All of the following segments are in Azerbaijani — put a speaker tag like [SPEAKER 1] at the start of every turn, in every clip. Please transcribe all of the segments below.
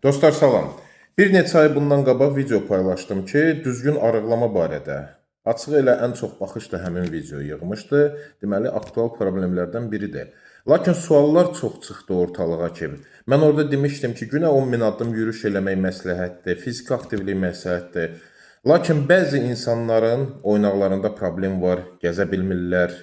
[SPEAKER 1] Dostlar salam. Bir neçə ay bundan qabaq video paylaşdım ki, düzgün arıqlama barədə. Açığı elə ən çox baxış da həmin video yığmışdı. Deməli, aktual problemlərdən biridir. Lakin suallar çox çıxdı ortalığa ki, mən orada demişdim ki, günə 10 min addım yürüyüş eləmək məsləhətdir, fiziki aktivlik məsləhətdir. Lakin bəzi insanların oynaqlarında problem var, gəzə bilmirlər.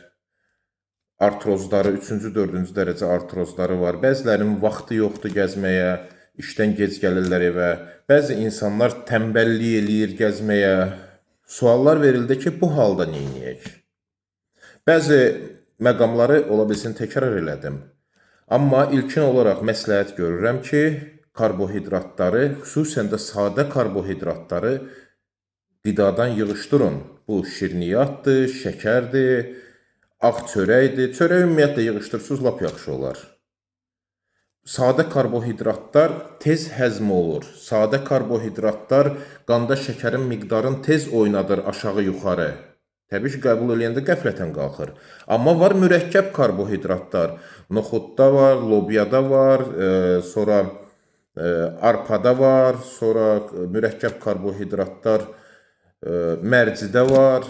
[SPEAKER 1] Artrozları, 3-cü, 4-cü dərəcə artrozları var. Bəzilərinin vaxtı yoxdur gəzməyə, işdən gec gəlirlər evə. Bəzi insanlar tənbəllik eləyir gəzməyə. Suallar verildi ki, bu halda nə edək? Bəzi məqamları ola bilsin təkrar elədim. Amma ilkin olaraq məsləhət görürəm ki, karbohidratları, xüsusən də sadə karbohidratları qidadan yığışdırın. Bu şirniyyatdır, şəkərdir, ağ çörəkdir. Çörəyi ümumiyyətlə yığışdırsınız, lap yaxşı olar. Sadə karbohidratlar tez həzm olur. Sadə karbohidratlar qanda şəkərin miqdarını tez oynadır aşağı-yuxarı. Təbii ki, qəbul eləyəndə qəflətən qalxır. Amma var mürəkkəb karbohidratlar. Noxudda var, lobyada var, sonra arpada var, sonra mürəkkəb karbohidratlar mərcidə var.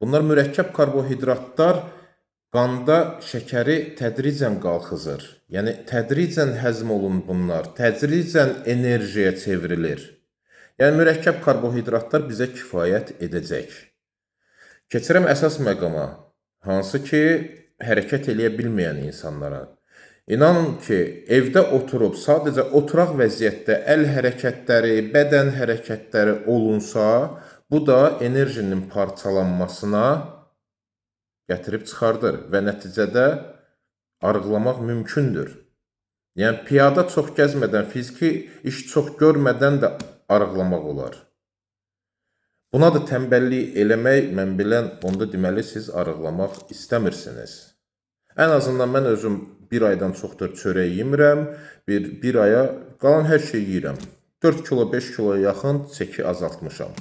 [SPEAKER 1] Bunlar mürəkkəb karbohidratlar qanda şəkəri tədricən qalxızır. Yəni tədricən həzm olunur bunlar, tədricən enerjiyə çevrilir. Yəni mürəkkəb karbohidratlar bizə kifayət edəcək. Keçirəm əsas məqama, hansı ki hərəkət eləyə bilməyən insanlara. İnanın ki, evdə oturub sadəcə oturaq vəziyyətdə əl hərəkətləri, bədən hərəkətləri olunsa, bu da enerjinin parçalanmasına gətirib çıxardır və nəticədə arıqlamaq mümkündür. Yəni piyada çox gəzmədən, fiziki iş çox görmədən də arıqlamaq olar. Buna da tənbəllik eləmək, mən bilən, onda deməli siz arıqlamaq istəmirsiniz. Ən azından mən özüm bir aydan çoxdur çörək yemirəm, bir aya qalan hər şeyi yeyirəm. 4 kilo, 5 kiloya yaxın çəki azaltmışam.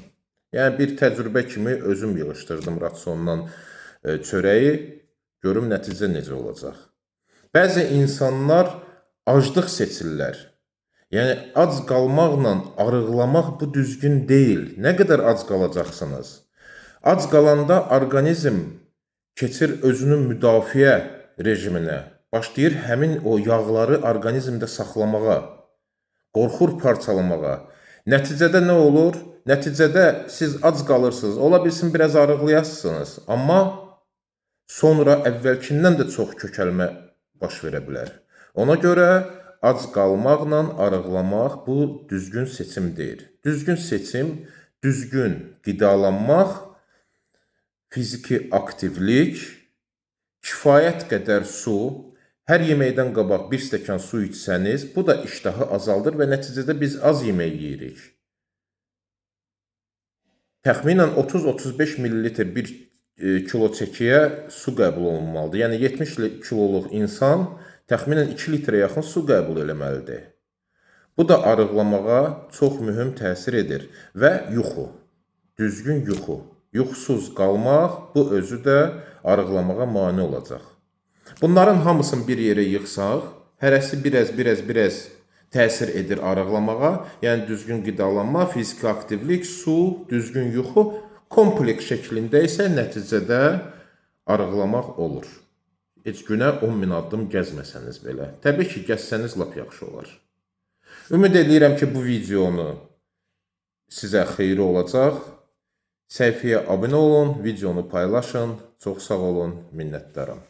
[SPEAKER 1] Yəni bir təcrübə kimi özüm yığışdırdım rasiondan çörəyi, görüm nəticə necə olacaq. Bəzi insanlar aclıq seçirlər. Yəni ac qalmaqla arıqlamaq bu düzgün deyil. Nə qədər ac qalacaqsınız? Ac qalanda orqanizm keçir özünün müdafiə rejiminə. Başlayır həmin o yağları orqanizmdə saxlamağa, qorxur parçalamağa. Nəticədə nə olur? Nəticədə siz ac qalırsınız. Ola bilsin biraz arıqlayasınız, amma sonra əvvəlkindən də çox kökəlmə baş verə bilər. Ona görə ac qalmaqla arıqlamaq bu düzgün seçim deyil. Düzgün seçim, düzgün qidalanmaq, fiziki aktivlik, kifayət qədər su, hər yeməkdən qabaq bir stəkan su içsəniz, bu da iştahı azaldır və nəticədə biz az yemək yeyirik. Təxminən 30-35 millilitr bir kilo çəkiyə su qəbul olunmalıdır. Yəni 70 kiloluq insan təxminən 2 litrə yaxın su qəbul eləməlidir. Bu da arıqlamağa çox mühüm təsir edir. Və yuxu, düzgün yuxu. Yuxusuz qalmaq bu özü də arıqlamağa mane olacaq. Bunların hamısını bir yerə yığsaq, hərəsi biraz təsir edir arıqlamağa. Yəni düzgün qidalanma, fiziki aktivlik, su, düzgün yuxu kompleks şəklində isə nəticədə arıqlamaq olur. Heç günə 10 min addım gəzməsəniz belə. Təbii ki, gəzsəniz lap yaxşı olar. Ümid eləyirəm ki, bu videonu sizə xeyri olacaq. Səhifəyə abunə olun, videonu paylaşın. Çox sağ olun, minnətdaram.